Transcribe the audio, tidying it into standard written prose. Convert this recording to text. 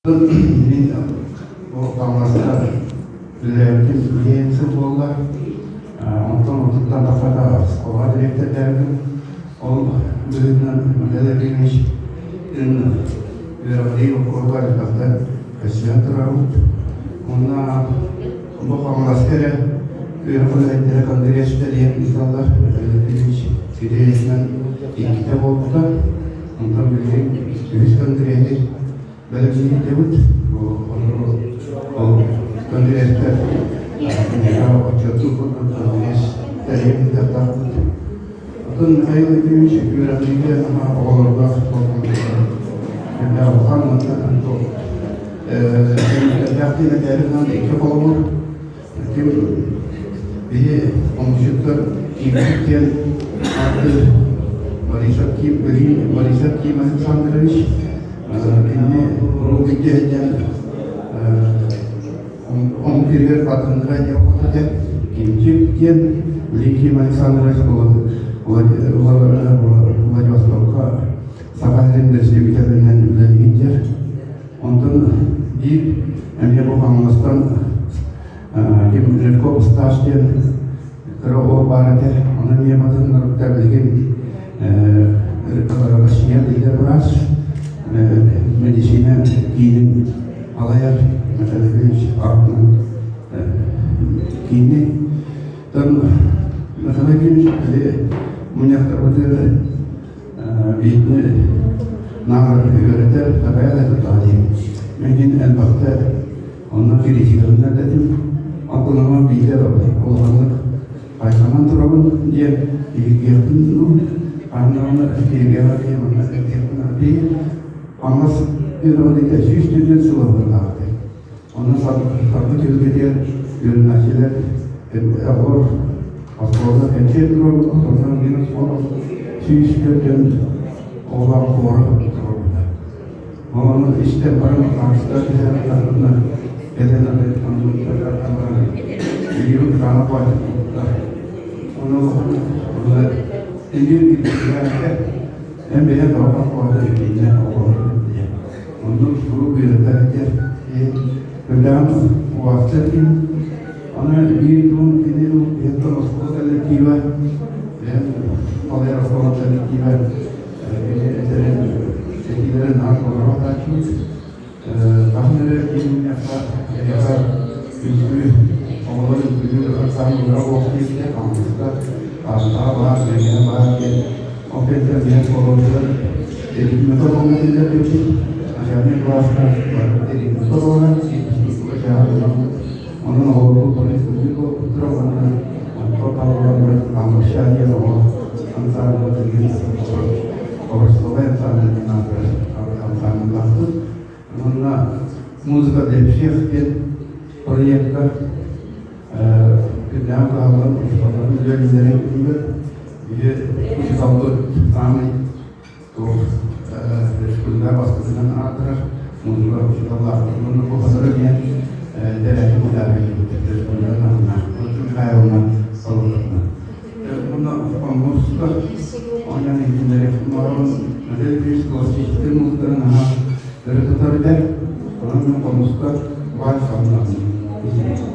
Мин бу Хаҥаласка үлэлээбитим диэн сыл буолла. Онтон отуттан тахсата оскуола дириэктэрдээбитим. Ол быһыытынан Михаил Ефимович үөрэҕирии боппуруоһугар элбэхтэ көрсүһэн турабыт. Уонна бу Хаҥаласка эрэ үөрэх үлэһиттэрэ конгресс тэрийэн ыыталлар. Михаил Ефимович идеятынан иккитэ буолбута. Онтон билигин үһүс конгреһы Бэлэмниирдэбит ол конгресска отчуоттуур курдук конгресс тэрийэн ыытыахтаахпыт. Оттон Михаил Ефимович үөрэхтиигэ наһаа оҕолорго сүрдээх улахан уонна элбэх диэн этээри гынан икки холобур ким биһи хомусчуттар киирбит диэн ааттыыр Борисов Ким Борисов Ким Александрович кини урут диэн омук сиригэр хатынныра диэн хоту Кимчик диэн Ким Александрович Владивостокка Саха сирин бэрэстэбиитэлинэн үлэлиир. Онтон биир эмиэ бу Хаҥаластан ким Жирков Стас диэн кыра уол баар этэ. Ону эмиэ батыһыннарбыта билигин Россия биллэр быраас, медицина киинин алайар Михаил аатынан киини. Тон Михаил Ефимович били мунньахтарбытыгар Биһиги наар үөрэтэр, такайар этэ дии. Мин элбэхтэ онно критикаланар этим. Акулама биирдэ улаханнык хайҕанан турабын диэн иһиргиэхпин дуу, хаһан киһиргэҕэ диэн манна этиэхпин биир Хаҥас үөрэҕинигэ 104 сыл ыллаабыт. Онно саргы түһүлгэтигэр үөрэнээччилэр оҕолор оскуолаҕа кэнсиэр туруорбут, онтон биир оскуола 104 оҕолоох хуора туруорбута. Ону истэн баран хаартыска түһэрэн таһынна кэлэн билигин кытаанах баайдык Ону эмиэ эн бэйэҥ тоҕо хоһоон итиннэ оҕолор Оннук куруук үөрэтэр Үрдэҕин убаастыыр киһи. Аны биир дуу, кини дуу иһиттэн оскуола коллектива, бэйэм салайар оскуола коллектива кини этэрин, этиилэрин наһаа толоро сатааччыбыт. Хаһан эрэ биир мунньахха эһиэхэ үҥкүү, оҕолор үҥкүүнү ырсаан ылара буолуох диэбитэ, хаҥаска Тааттаҕа баар, Мэҥэҕэ баар диэн Ол кэнниттэн биһиги оскуолабытыгар ритмика буолан киллэрбиппит. Начальнай кылааска барыбыт ритмика буолан, искусство чааһа ылан, онон оҕолорбут бары искусство буолбуттара уонна онтон талыллан баран Амырша диэн оҕо ансаамбыла билигин образцовай ансаамбыл диэн аатырар ансаамбыллаахпыт. Уонна музыка для всех диэн проекка күннээх кыһаллан учууталларын үлэлииллэрин түмүгэр биһи учууталбыт саамай туох республика бастакынан аатырар музыка учууталлаахпыт уонна бу хатыры диэн тэрээһин мутаарыйбыт республика таһымнаах Михайловна салалтатынан. Уонна хомуска оонньоон иһитиннэри морон Михаил классическай музыканы наһаа өрө тутар этэ. Онон мин хомуска вальс оонньоон.